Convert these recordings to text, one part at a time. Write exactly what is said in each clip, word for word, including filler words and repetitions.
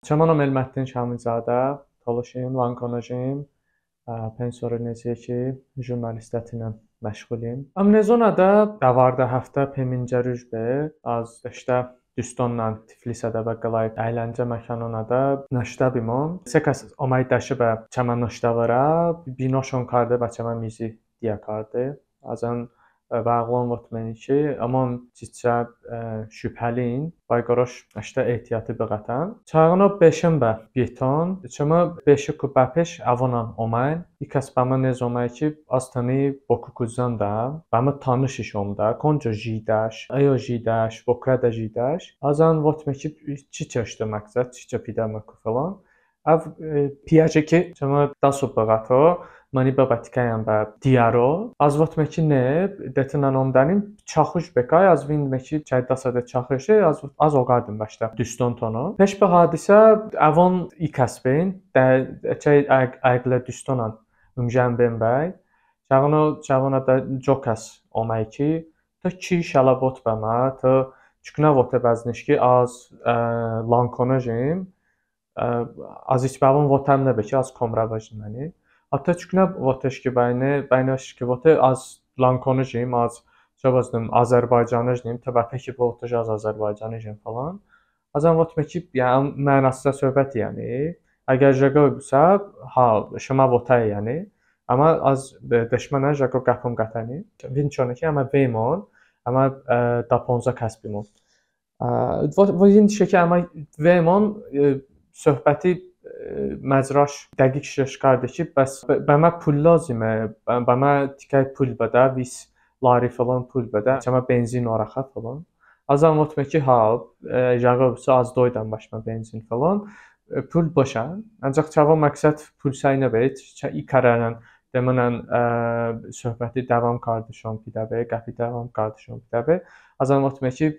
Çəmə nom Elmətdin Şəmizadə, tolışim, Lankonıjim, pensiya ore nezi ki, jurnalistətinən məşğulim. Im nezonədə dəvardə həftə penminci ruj be, az deştə dustonnən Tiflisədə bə qıləy əyləncə məkanonədə nıştə bimon. Se kəs oməy dəşe bə çəmə nıştə vırə, binoşon karde, bə çəmə mizi diyə karde. Azən bə əğlon votməni ki, əmon çiçə şübhəlin, bəy qoroş ıştə ehtiyoti bıqətən. Çağıno beşenbə biyton, çəmə beşe ku bəpeş əvonən oməyn. İ kəs bəmə nezoməy ki, az tıni Boku kuzəndə, bəmə tanışış omdə, konco jidəş, əyo jidəş, Bokuədə jidəş. Azən votme ki, çiçe ıştə məqsəd, çiçe pidəme ku filan. Əv piyəşe ki, çəmə daso bıqəto, mıni bıbə tikəyən bə diyəro. Az votme ki, ne, detınən omdənim, çaxış bekay. Az vindme ki, çəy dasədə çaxışe, az oqardım bəştə dustontono. Peş bə hadisə əvon i kəs beyn, çəy əğlə dustonən ımjən beyn bəy. Çağıno, çəvonədə co kəs oməy ki, tı ki, şələ vot bəmə, tı çoknə vote bəzıniş ki, az Lankonıjim, az hiç bəvon votəm nıbe ki, az Komravıjim yəni. Hətta çoknə voteş ki, bəyni, bəyniş ki, vote az Lankonıjim, az çəbəzdım Azərbaycanıjim, tı bəpe ki, votış az Azərbaycanıjim filan. Azən votme ki, yəni mənasıza söhbət yəni. Əgər jıqo bısə, ha, şımə votəy yəni. Əmə az deşmənən jıqo qəpım qətəni. Vinçone ki, əmə vemon, əmə da-ponzə kəs bimon. Vindişe ki, əmə vemon, söhbəti məcraş dəqiq şeş karde ki, bəs bəmə pul lozime, bəmə tikəy pul bıdə, vist lari filan pul bıdə, çəmə benzin orəxə filan. Azən votme ki, ha, jıqo bısə az doydəm bəşmə benzin filan. Pul bışən. Ancaq çəvon məqsəd pul səy nıbe, i kərənən demınən söhbəti dəvam kardışon pidəbe, qəpi dəvam kardışon pidəbe. Azən votme ki,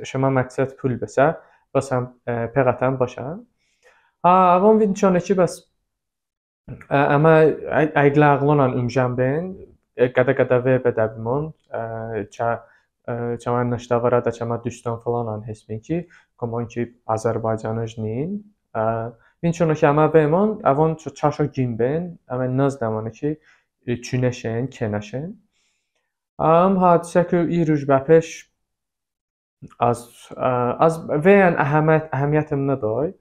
şımə məqsəd pul bısə, bəs həm peqətən bışən. Ha, əvon vinçone ki, bəs əmə əğlə əğlonən ımjən beyn, qədə-qədə ve bedəbimon, çəmə nıştə vırədə çəmə duston filanən hestin ki, komon ki, Azərbaycanıj nin. Vinçone ki, əmə vemon, əvon çəşo qin beyn, əmə nıznəmone ki, çunəşen, kenəşen. Əm hadisə ku i ruj bəpeş az, az veyən əhəmiyyətım nıdoy.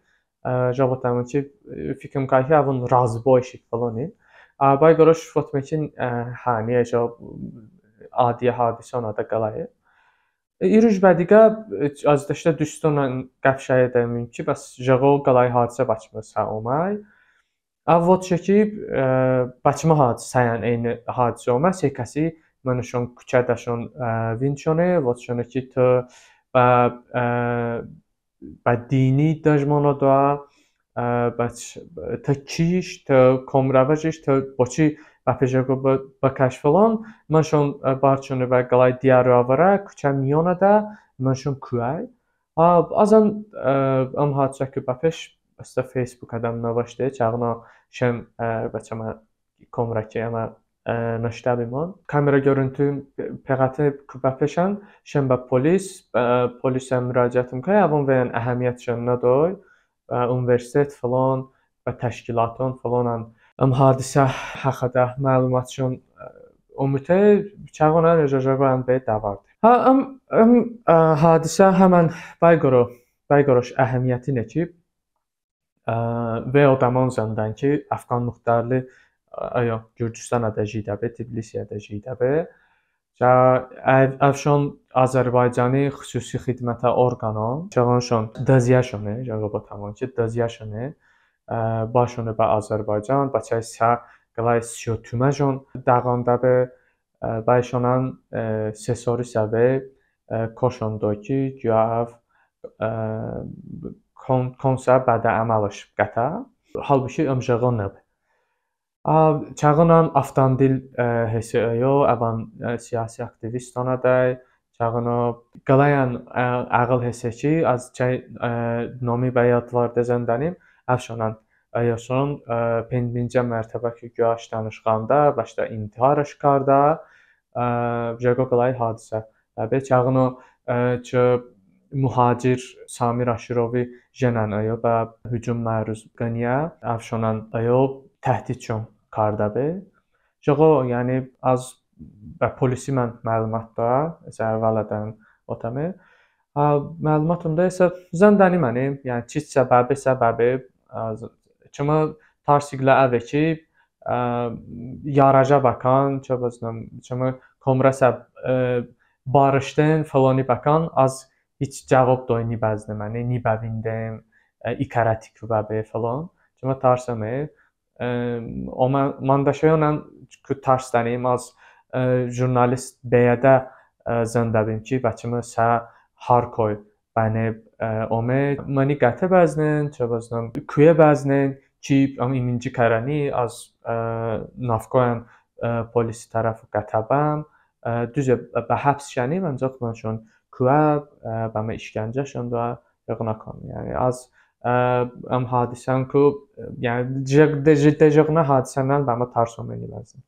Jıqo votəmon ki, fikrım kay ki, əvon razboy şik filanin. Bəy qoroş votme ki, hə, niyə jıqo adiyə hadisonədə qıləye. İ ruj bədiqə az deştə dustonən qəp jəydəmim ki, bəs jıqo qıləy hadisə bəçımı sə oməy. Əv votışe ki, bəçımı hadisə, səyən eyni hadisə omə, se kəsi mınışon kuçədəşon vinçone, votışone ki, tı bə bə dini dıjmono doə, bə tı kiş, tı komravıjiş, tı boçi bəpe jıqo bıkəş filan. Mınışon barçone bə qıləy diyəro vırə, kuçə miyonədə mınışon kuəy. Azən ım hadisə ku bəpeş bəştə Feysbukədəm nıvışte, çağıno şem bə çəmə komrə ki, əmə nıştə bimon. Kamera görüntü peqəte ku bəpeşən şem bə polis, polisə muraciətım kay, əvon veyən əhəmiyyətışon nıdoy, universitet filan, bə təşkilaton filanən ım hadisə həxədə məlumatışon omute, çağınən jıqo-jıqoən be dəvarde. Ha, ım hadisə həmən bəy qoro, bəy qoroş əhəmiyyətinə ki, ve odəmon zındən ki, Əfqan Muxtarlı əyo Gürcüstanədə jiydə be, Tbilisiyədə jiydə be. Əvşon Azərbaycani xususi xidmətə orqanon, çəvonşon dıziyəşone, jıqo botəmon ki, dıziyəşone, bəşone bə Azərbaycan, bə çəy sə qıləy siyo tumə şon dəğandə be, bəyşonən se sori sə ve koşon doy ki, güya əv konsə bədə əməlış qətə. Halbuki ım jıqo nıbe. Çağınən Avtandil hese əyo, əvən siyasi aktivistonədəy, çağıno qıləyən əğıl hese ki, az çəy nomi bə yad varde zındənim, əvşonən əyoşon pencinci mərtəbə ki, güya ıştən ışğandə, bəştə intiharış kardə, jıqo qıləy hadisə. Əbe çağıno çı muhacir Samir Aşırovi jenən əyo bə hucum məruz qıniyə, əvşonən əyo təhdidşon kardəbe. Jıqo, yəni az bə polisimon məlumat doə, isə əvvəldən otəme. Ə, məlumat onda isə zındənim, yəni çiç səbəbi, səbəbi, ə, çımı tars iqlə əve ki, ə, yarəşə bəkən, çı bızınım, çımı komrəsə, ə, barıştın, fıloni bəkən, az hiç cəvob doy nibəzınım, yəni nibəvindem, ə, i kərə tiku bəbe fılon. Çımı tarsım, ə, omə, mandəşonən ku tarsdənim, az, ə, jurnalist beədə, ə, zındəbim ki, bə çımı sə har koy bənə, ə, ome, mıni qətə bəzının, çı bızınım, kuye bəzının ki, əm iminci kərəni, az, ə, navkoyən, ə, polisi tərəf qətə bəm, ə, düze, ə, bə həbs şənim, əncəx mənşon kuə, ə, bəmə işkəncəşon doə, jıqonəkon. Yəni az, ə, əm hadisənku, ə, yəni jıq-, de-, jıq-, de jıqonə hadisəonən bəmə tars ome nibəzın.